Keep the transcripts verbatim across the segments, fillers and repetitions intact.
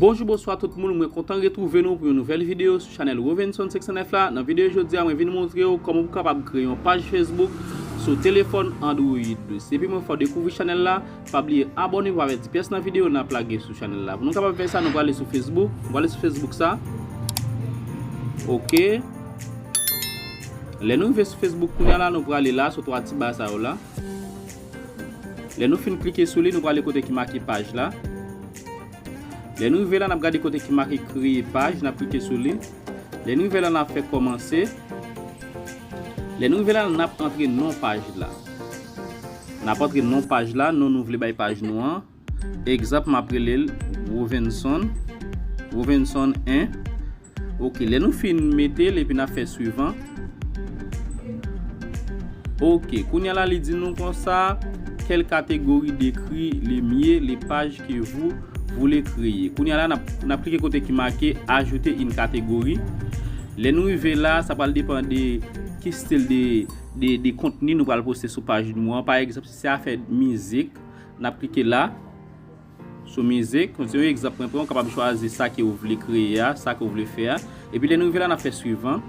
Bonjou, bonswa tout moun, mwen kontan retwouve nou pou yon nouvèl videyo sou chanèl Rovenson senk san nèf la. Nan videyo jodi a, mwen vin montre w kòman pou kapab kreye yon paj Facebook sou telefòn Android. Se pi mwen fè w dekouvri chanèl la, pa bliye abòne pou pa pèdi pyès nan videyo n ap lage sou chanèl la. Pou nou kapab fè sa, nou prale sou Facebook. Nou prale sou Facebook sa. Ok. Lè nou rive sou Facebook kounye a la, nou prale la, sou twa ti ba sa yo la. Lè nou fin klike sou li, nou prale kote ki make paj la. Lè nou rive la, n ap gade kote ki make kreye paj, n ap klike sou li. Lè nou rive la, n ap fè kòmanse. Lè nou rive la, n ap antre non paj la. N ap antre non paj la, non nou vle bay paj nou an. Egzanp, m ap rele l Rovenson, Rovenson en. Ok, lè nou fin mete l epi n ap fè swivan. Ok, kounye a la li di nou konsa, quelle catégorie décrit le mieux les pages que vous voulez créer. Kounye a la n ap, n ap klike kote ki make ajouter une catégorie. Lè nou rive la, sa pral depann de ki stil de, de, de kontni nou pral poste sou paj nou an. Pa egzanp, si se afè mizik, n ap klike la. Sou mizik, se yon egzanp mwen pran, ou kapab chwazi sa ke ou vle kreye a, sa ke ou vle fè a. Epi lè nou rive la, n ap fè swivan.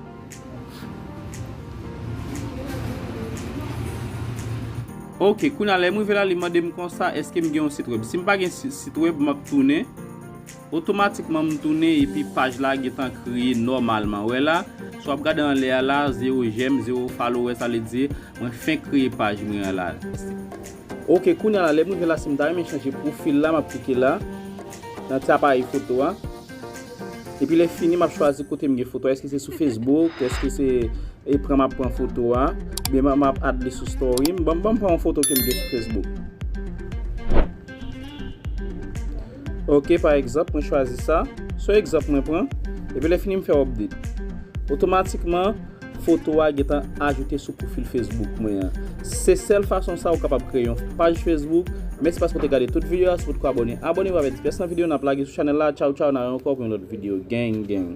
Ok, kounye a lè m rive la, li mande m konsa, èske m gen yon sit wèb? Si m pa gen si-, sit wèb, m ap tounen. Otomatikman, m tounen epi paj la gentan kreye nòmalman. Wè la, si w ap gade anlè a la, zewo jèm, zewo followers, sa vle di, mwen fenk kreye paj mwen an la. Ok, kounye a la, lè m rive la, si m ta renmen chanje pwofil la, m ap klike la, nan ti aparèy foto a. Epi lè fini, m ap chwazi kote m gen foto a. Èske se sou Facebook? Èske se e pran m ap pran foto a? Oubyen m ap, m ap add li sou story m? Ban m, ban m pran yon foto ke m gen sou Facebook. Ok, pa egzanp, mwen chwazi sa. Se yon egzanp mwen pran. Epi lè fini, m fè update. Otomatikman, foto a gentan ajoute sou pwofil Facebook mwen an. Se sèl fason sa ou kapab kreye yon paj Facebook. Mèsi paske w te gade tout videyo a. Si w potko abòne, abòne pou pa pèdi pyès nan videyo n ap lage sou chanèl la. Tchaw, tchaw, n a wè ankò pou yon lòt videyo. Gang, gang.